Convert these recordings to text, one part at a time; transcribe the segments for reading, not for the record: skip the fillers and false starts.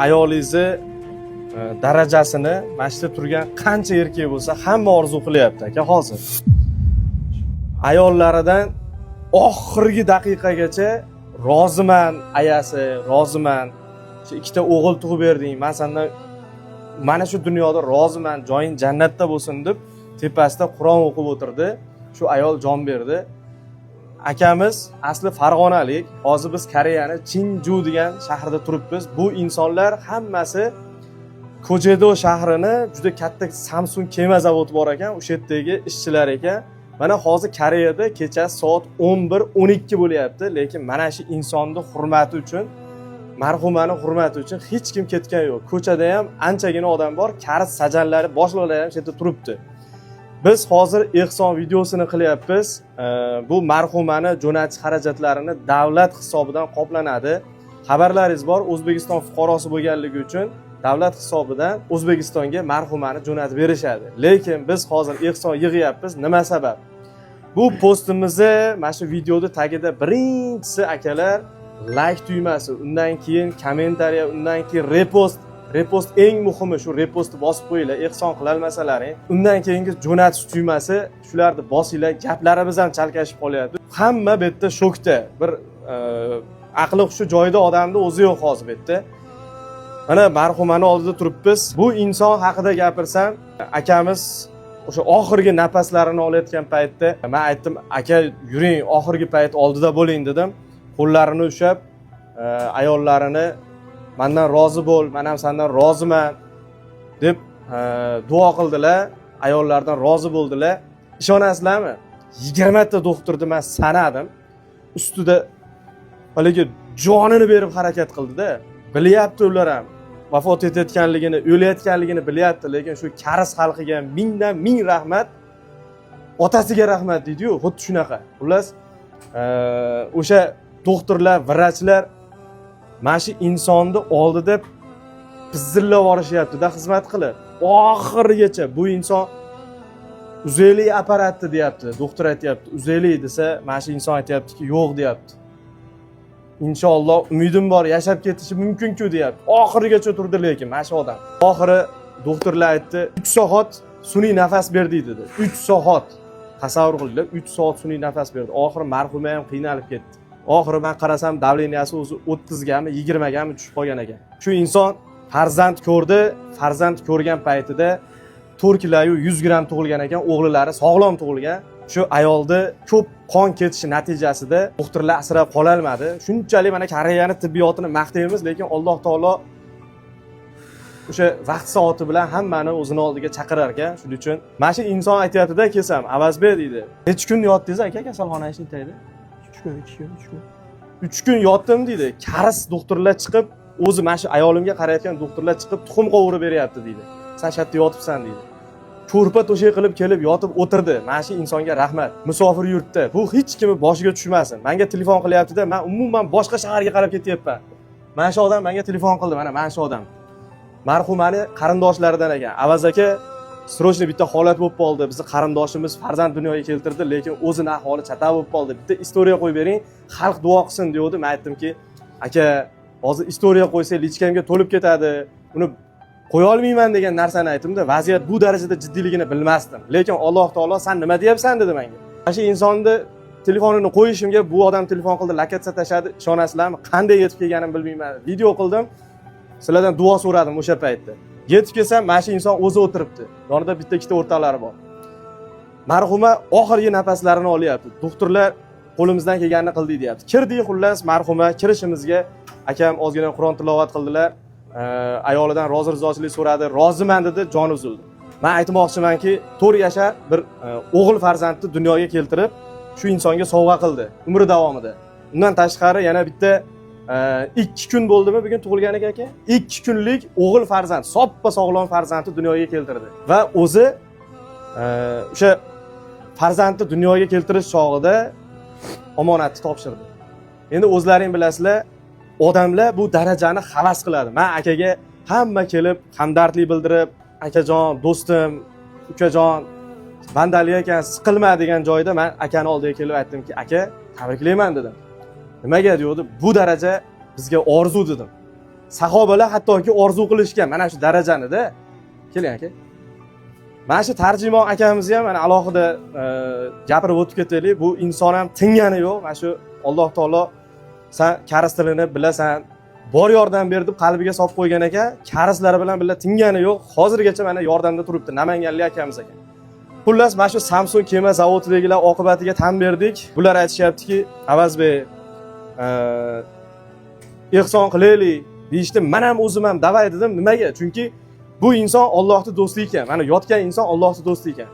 Ayolingizni darajasini mana shu yerda turgan qancha erkak bo'lsa, hamma orzu qilyapti, aka. Hozir ayollaridan oxirgi daqiqagacha "Roziman, ayasi, roziman. Shu ikkita o'g'il tug'ib berding, man sendan mana shu dunyoda roziman, joying jannatda bo'lsin", deb tepasida Qur'on o'qib o'tirdi. Shu ayol jon berdi. Akamiz asli farg'onalik. Hozir biz Koreyani Chinju degan shahrida turibmiz. Bu insonlar hammasi Kojedo shahrini, juda katta Samsung kema zavodi bor ekan, o'sha yerdagi ishchilar ekan. Mana hozir Koreyada kechasi soat 11:12 bo'lyapti, lekin mana shu insonni hurmati uchun, marhumani hurmati uchun hech kim ketgani yo'q. Ko'chada ham anchagina odam bor, karis sajanlari, boshliqlar ham shu yerda turibdi. Biz hozir ehson videosini qilyapmiz. Bu marhumani jo'natish xarajatlarini davlat hisobidan qoplanadi. Xabarlaringiz bor, O'zbekiston fuqarosi bo'lganligi uchun davlat hisobidan O'zbekistonga marhumani jo'natib berishadi. Lekin biz hozir ehson yig'yapmiz. Nima sabab? Bu postimizni, mana shu videoni tagida birinchisi, akalar, layk tugmasi, undan keyin kommentariya, undan keyin repost. Repost eng muhimi, shu repostni bosib qo'yinglar ehson qilolmasalaring. Undan keyingi jo'natish tugmasi, shularni bosinglar. Gaplarimiz ham chalkashib qolyapti. Hamma bu yerda shokda. Bir aqli hushi joyida odamni o'zi yo'q hozir bu yerda. Mana marhumani oldida turibmiz. Bu inson haqida gapirsam, akamiz o'sha oxirgi nafaslarini olayotgan paytda man aytdim: "Aka, yuring, oxirgi payt oldida bo'ling", dedim. Qo'llarini ushlab, ayollarini "Mandan rozi bo'l, man ham sendan roziman", deb duo qildilar, ayollaridan rozi bo'ldilar. Ishonasizlarmi, 20 ta doktorni man sanadim, ustida haligi jonini berib harakat qildida. Bilyapti, ular ham vafot etayotganligini, o'layotganligini bilyapti, lekin shu karis xalqiga mingdan ming rahmat, otasiga rahmat deydiyu, xuddi shunaqa. Xullas, o'sha doktorlar, vrachlar mana shu insonni oldida pizzillab yuborishyaptida xizmat qilib oxirigacha. Bu inson "Uzaylik apparatni", deyapti doktor, aytyapti "Uzaylik", desa, mana shu inson aytyaptiki, "Yo'q", deyapti, "Inshaalloh, umidim bor, yashab ketishi mumkin-ku", deyapti. Oxirigacha turdi lekin mana shu odam. Oxiri doktorlar aytdi, "3 soat sun'iy nafas berdik", dedi. 3 soat, tasavvur qilinglar, 3 soat sun'iy nafas berdi. Oxiri marhuma ham qiynalib ketdi. Oxiri man qarasam, давления si o'zi 30gami, 20gami tushib qolgan ekan. Shu inson farzand ko'rdi. Farzand ko'rgan paytida 4 kiloyu 100 gramm tug'ilgan ekan o'g'lilari, sog'lom tug'ilgan. Shu ayolni ko'p qon ketishi natijasida doktorlar asrab qololmadi. Shunchalik mana Koreyani tibbiyotini maqtaymiz, lekin Alloh taolo o'sha vaqt soati bilan hammani o'zini oldiga chaqirar ekan. Shuning uchun mana shu inson aytyaptida, kelsam, "Avazbek", deydi. Necha kun yotdingiz, aka, kasalxona ishini tagida? 3 kun, 2 kun, 3 kun. "3 kun yotdim", deydi. "Karis doktorlar chiqib, o'zi mana shu ayolimga qarayotgan doktorlar chiqib tuxum qovurib beryapti", deydi. "San shu yerda yotibsan", deydi. Ko'rpa to'shak qilib kelib yotib o'tirdi. Mana shu insonga rahmat. Musofir yurtda bu hech kimni boshiga tushmasin. Manga telefon qilyaptida, man umuman boshqa shaharga qarab ketyapman. Mana shu odam manga telefon qildi, mana shu odam marhumani qarindoshlaridan ekan. "Avaz aka, срочно bitta holat bo'lib qoldi, bizni qarindoshimiz farzand dunyoga keltirdi, lekin o'zini ahvoli chatoq bo'lib qoldi, bitta istoriya qo'yib bering, xalq duo qilsin", deyavdi. Man aytdimki, "Aka, hozir istoriya qo'ysak, личка mga to'lib ketadi, uni qo'yolmayman", degan narsani aytdimda. Vaziyat bu darajada jiddiyligini bilmasdim. Lekin Alloh taolo "San nima deyapsan?" dedi menga. Mana shu insonni telefonini qo'yishimga bu odam telefon qildi, lokatsiya tashladi. Ishonasizlarmi, qanday yetib kelganimni bilmayman. Video qildim, sizlardan duo so'radim. O'sha paytda yetib kelsam, mana shu inson o'zi o'tiribdi, yonida bitta ikkita o'rtoqlari bor. Marhuma oxirgi nafaslarini olyapti. Doktorlar "Qo'limizdan kelganini qildik", deyapti. Kirdik, xullas, marhuma kirishimizga akam ozgina Qur'on tilovat qildilar. Ayolidan rozi rizochilik so'radi, "Roziman", dedi, jon uzildi. Man aytmoqchimanki, 4 yashar bir o'g'il farzandni dunyoga keltirib, shu insonga sovg'a qildi umri davomida. Undan tashqari yana bitta 2 kun bo'ldimi bugun tug'ilganiga, aka, 2 kunlik o'g'il farzand, soppa sog'lom farzandni dunyoga keltirdi va o'zi o'sha farzandni dunyoga keltirish chog'ida omonatni topshirdi. Endi o'zlaring bilasizlar, odamlar bu darajani havas qiladi. Man akaga hamma kelib hamdardlik bildirib, "Akajon, do'stim, ukajon, bandalik ekan, siqilma", degan joyda man akani oldiga kelib aytdimki, "Aka, tabriklayman", dedim. "Nimaga?" deyavdi. "Bu daraja bizga orzu", dedim. Sahobalar hattoki orzu qilishgan mana shu darajanida. Keling aka. Mana shu tarjimon akamizni ham mana alohida gapirib o'tib ketaylik. Bu inson ham tingani yo'q. Mana shu Alloh taolo san karis tilini bilasan, bor yordam ber deb qalbiga solib qo'ygan ekan. Karislari bilan birga tingani yo'q. Hozirgacha mana yordamda turibdi. Namanganlik akamiz ekan. Xullas, mana shu Samsung kema zavodidagilar oqibatiga tan berdik. Bular aytishyaptiki, Avazbek, ehson qilaylik deyishdi. Men ham o'zim ham давай dedim. Nimaga? Chunki bu inson Allohning do'sti ekan. Mana yotgan inson Allohning do'sti ekan.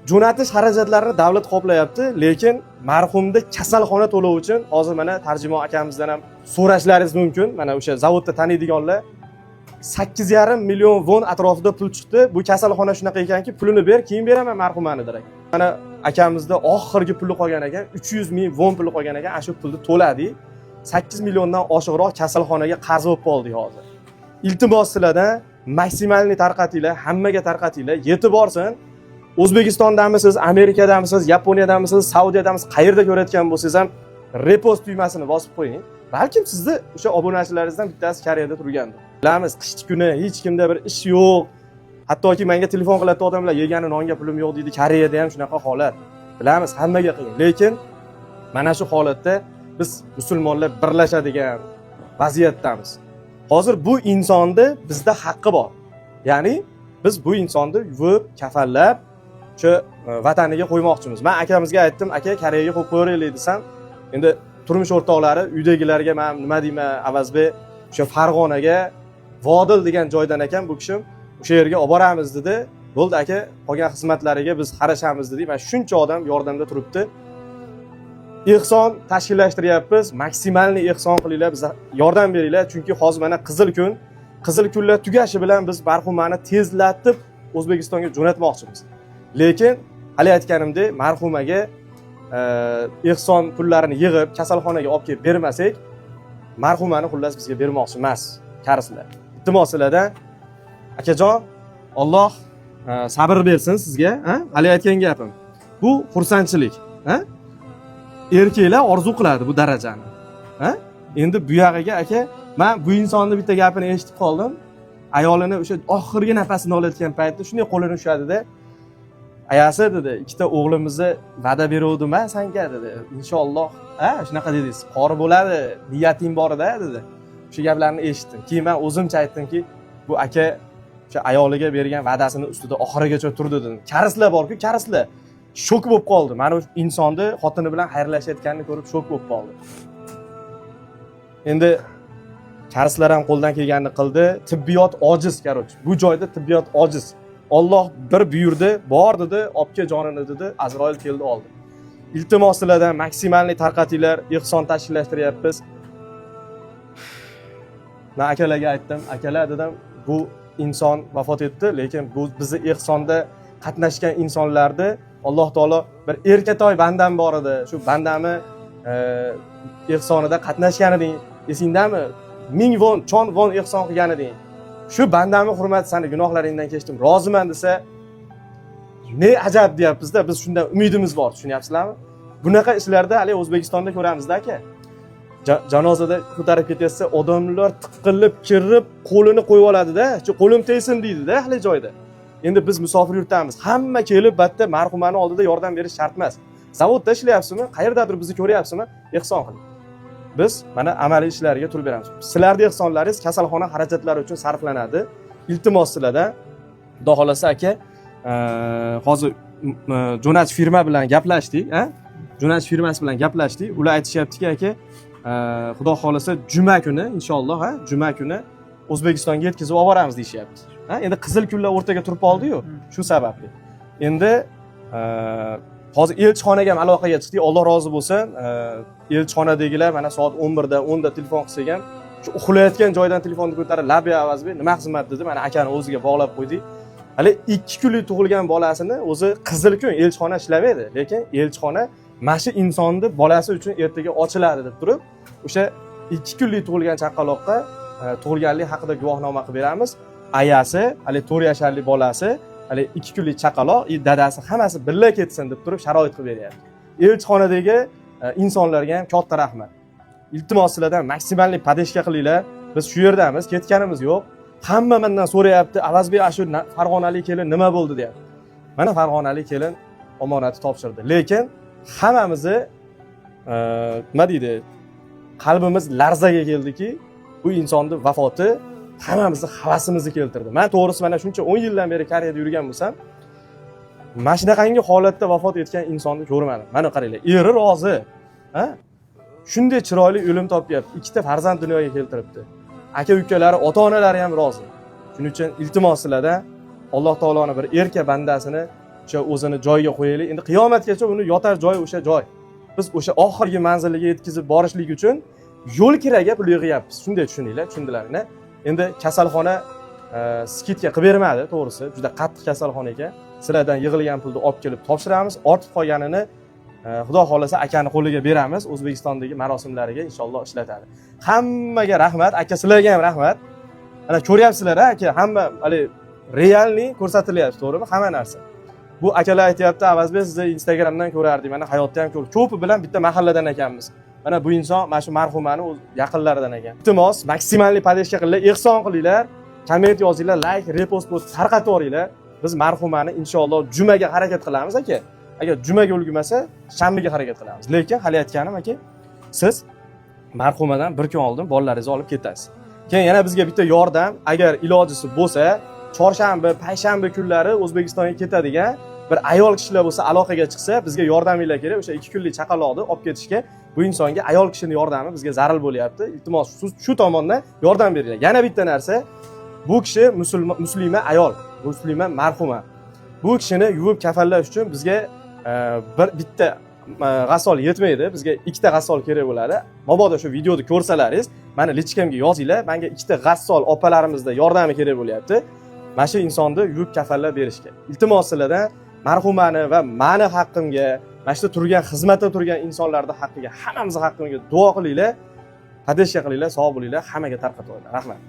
Jo'natish xarajatlarini davlat qoplayapti, lekin marhumda kasalxona to'lovi uchun hozir mana tarjimon akamizdan ham so'rashlaringiz mumkin. Mana o'sha zavodda taniydiganlar 8,5 million von atrofida pul chiqdi. Bu kasalxona shunaqa ekanki, pulini ber, keyin beraman marhumani der ekan. Mana akamizda oxirgi puli qolgan ekan, 300 ming von puli qolgan ekan, ana shu pulni to'ladik. 8 milliondan oshiqroq kasalxonaga qarz bo'lib qoldik hozir. Iltimos sizlardan, максимальный tarqatinglar, hammaga tarqatinglar, yetib borsin. O'zbekistondamisiz, Amerikadamisiz, Yaponiyadamisiz, Saudiyadamisiz, qayerda ko'rayotgan bo'lsangiz ham repost tugmasini bosib qo'ying. Balkim sizni o'sha obunachilaringizdan bittasi Koreyada turgandir. Bilamiz, qishki kuni hech kimda bir ish yo'q. Hattoki menga telefon qiladi odamlar, yegani nonga pulim yo'q deydi. Koreyada ham shunaqa holat. Bilamiz, hammaga qiyin. Lekin mana shu holatda biz musulmonlar birlashadigan vaziyatdamiz. Hozir bu insonni bizda haqqi bor. Ya'ni biz bu insonni yuvib, kafanlab o'sha vataniga qo'ymoqchimiz. Men akamizga aytdim, aka, Koreyaga qo'yib qo'yaylik desam, endi turmush o'rtoqlari uydagilarga men nima deyman, Avazbek, o'sha Farg'onaga Vodil degan joydan ekan bu kishi, o'sha yerga olib boramiz dedi. Bo'ldi aka, qolgan xizmatlariga biz qarashamiz dedik. Mana shuncha odam yordamda turibdi. Ehson tashkillashtiryapmiz. Максимальный ehson qilinglar, bizga yordam beringlar, chunki hozir mana qizil kun, qizil kunlar tugashi bilan biz marhumani tezlatib O'zbekistonga jo'natmoqchimiz. Lekin hali aytganimdek, marhumaga ehson pullarini yig'ib kasalxonaga olib kelib bermasak, marhumani xullas bizga bermoqchi emas karislar. Iltimos sizlardan, akajon, Alloh sabr bersin sizga, ha? Hali aytgan gapim. Bu xursandchilik, ha? Erkaklar orzu qiladi bu darajani. Ha? Endi bu yog'iga aka, men bu insonni bitta gapini eshitib qoldim. Ayolini o'sha oxirgi nafasini olayotgan paytda shunday qo'lini ushladida, ayasi dedi, ikkita o'g'limizni va'da beruvdim a sanga dedi. Inshaalloh, ha, shunaqa dedingiz, qori bo'ladi, niyating bor edi dedi. Shu gaplarni eshitdim. Keyin men o'zimcha aytdimki, bu aka o'sha ayoliga bergan va'dasini ustida oxirigacha turdi dedim. Karislar borku, karislar shok bo'lib qoldi. Mana shu insonni xotini bilan xayrlashayotganini ko'rib shok bo'lib qoldi. Endi karislar ham qo'ldan kelganini qildi. Tibbiyot ojiz, короче. Bu joyda tibbiyot ojiz. Olloh bir buyurdi, bor dedi, olib kel jonini dedi, Azroil keldi oldi. Iltimos sizlardan, максимальный tarqatinglar, ehson tashkillashtiryapmiz. Men akalarga aytdim, akalar dedim, bu inson vafot etdi, lekin bu bizni ehsonda qatnashgan insonlarni Alloh taolo bir erkatoy bandam bor edi. Shu bandami ehsonida qatnashgan eding, esingdami? 1000 von, chon von ehson qilgan eding. Shu bandamni hurmati sani gunohlaringdan kechdim, roziman desa, ne ajab deyapmizda, biz shundan umidimiz bor, tushunyapsizlarmi? Bunaqa ishlarda hali O'zbekistonda ko'ramizda aka. Janozada ko'tarib ketyapsa, odamlar tiqilib kirib qo'lini qo'yib oladida, shu qo'lim tegsin deydida hali joyda. Endi biz musofir yurtamiz. Hamma kelib bitta marhumani oldida yordam berish shart emas. Zavodda ishlayapsizmi, qayerdadir bizni ko'ryapsizmi, ehson qiling. Biz mana amaliy ishlarga turib beramiz. Sizlarning ehsonlaringiz kasalxona xarajatlari uchun sarflanadi. Iltimos sizlardan, Xudo xohlasa aka, hozir jo'natish firma bilan gaplashdik, a? Jo'natish firmasi bilan gaplashdik. Ular aytishyaptiki, aka, Xudo xohlasa juma kuni inshaalloh, ha, juma kuni O'zbekistonga yetkazib olib boramiz deyishyapti. Ha, endi qizil kunlar o'rtaga turib qoldi-yu, shu sababli. Endi hozir elchixonaga ham aloqaga chiqdik, Alloh rozi bo'lsin. Elchixonadagilar mana soat 11da 10da telefon qilsak ham, shu uxlayotgan joydan telefonni ko'tarib, "Labi Avazbek, nima xizmat?" dedi. Mana akani o'ziga bog'lab qo'ydik. Hali 2 kunlik tug'ilgan bolasini o'zi qizil kun elchixona ishlamaydi, lekin elchixona mana shu insonni bolasi uchun ertaga ochiladi deb turib, o'sha 2 kunlik tug'ilgan chaqaloqqa tug'ilganlik haqida guvohnoma qilib beramiz. Ayasi, hali 4 yasharlik bolasi, hali 2 kunlik chaqaloq, и dadasi hammasi birga ketsin deb turib sharoit qilib beryapti. Elchixonadagi insonlarga ham katta rahmat. Iltimos sizlardan, максимальный поддержка qilinglar. Biz shu yerdamiz, ketganimiz yo'q. Hamma mendan so'rayapti, Avazbek, shu farg'onalik kelin nima bo'ldi deyapti. Mana farg'onalik kelin omonatni topshirdi. Lekin hammamizni nima deydi, qalbimiz larzaga keldiki, bu insonni vafoti hammamizni havasimizni keltirdi. Man to'g'risi mana shuncha 10 yildan beri Koreyada yurgan bo'lsam, mana shunaqangi holatda vafot etgan insonni ko'rmadim. Mana qaranglar, eri rozi, ha? Shunday chiroyli o'lim topyapti, ikkita farzand dunyoga keltiribdi. Aka ukalari, ota onalari ham rozi. Shuning uchun iltimos sizlardan, Alloh taoloni bir erka bandasini o'sha o'zini joyiga qo'yaylik. Endi qiyomatgacha uni yotar joyi o'sha joy. Biz o'sha oxirgi manziliga yetkazib borishlik uchun yo'l kiraga pul yig'yapmiz. Shunday tushuninglar, tushundilaringlar. Endi kasalxona скидка qilib bermadi, to'g'risi, juda qattiq kasalxona ekan. Sizlardan yig'ilgan pulni olib kelib topshiramiz, ortib qolganini xudo xohlasa akani qo'liga beramiz, O'zbekistondagi marosimlariga inshaalloh ishlatadi. Hammaga rahmat, aka, sizlarga ham rahmat. Mana ko'ryapsizlar, aka, hamma haligi реальный ko'rsatilyapti, to'g'rimi? Hamma narsa. Bu akalar aytyapti, Avazbek, sizni Instagramdan ko'rardik, mana hayotda ham ko'rdik. Ko'pi bilan bitta mahalladan ekanmiz. Mana bu inson mana shu marhumani o'z yaqinlaridan ekan. Iltimos, максимальный поддержка qilinglar, ehson qilinglar, komment yozinglar, layk, repost bo'lib tarqatib yuboringlar. Biz marhumani inshaalloh jumaga harakat qilamiz, aka. Agar jumaga ulgurmasa, shanbaga harakat qilamiz. Lekin hali aytganim, aka, siz marhumadan bir kun oldin bolalaringizni olib ketasiz. Keyin yana bizga bitta yordam, agar ilojisi bo'lsa, chorshanba, payshanba kunlari O'zbekistonga ketadigan bir ayol kishilar bo'lsa, aloqaga chiqsa, bizga yordaminglar kerak. O'sha 2 kunlik chaqaloqni olib ketishga bu insonga ayol kishini yordami bizga zarur bo'lyapti. Iltimos, shu tomondan yordam beringlar. Yana bitta narsa, bu kishi musulmon, muslima ayol, muslima marhuma. Bu kishini yuvib kafanlash uchun bizga bir bitta g'assol yetmaydi, bizga ikkita g'assol kerak bo'ladi. Mabodo shu videoni ko'rsalaringiz, mani личка mga yozinglar, menga ikkita g'assol opalarimizda yordami kerak bo'lyapti. Mana shu insonni yuvib kafanlab berishga. Iltimos sizlardan, marhumani va mani haqqimga, mana shu turgan xizmatda turgan insonlarni haqqiga, hammamizni haqqimizga duo qilinglar, поддержка qilinglar, sog' bo'linglar, hammaga tarqatib yuboringlar. Rahmat.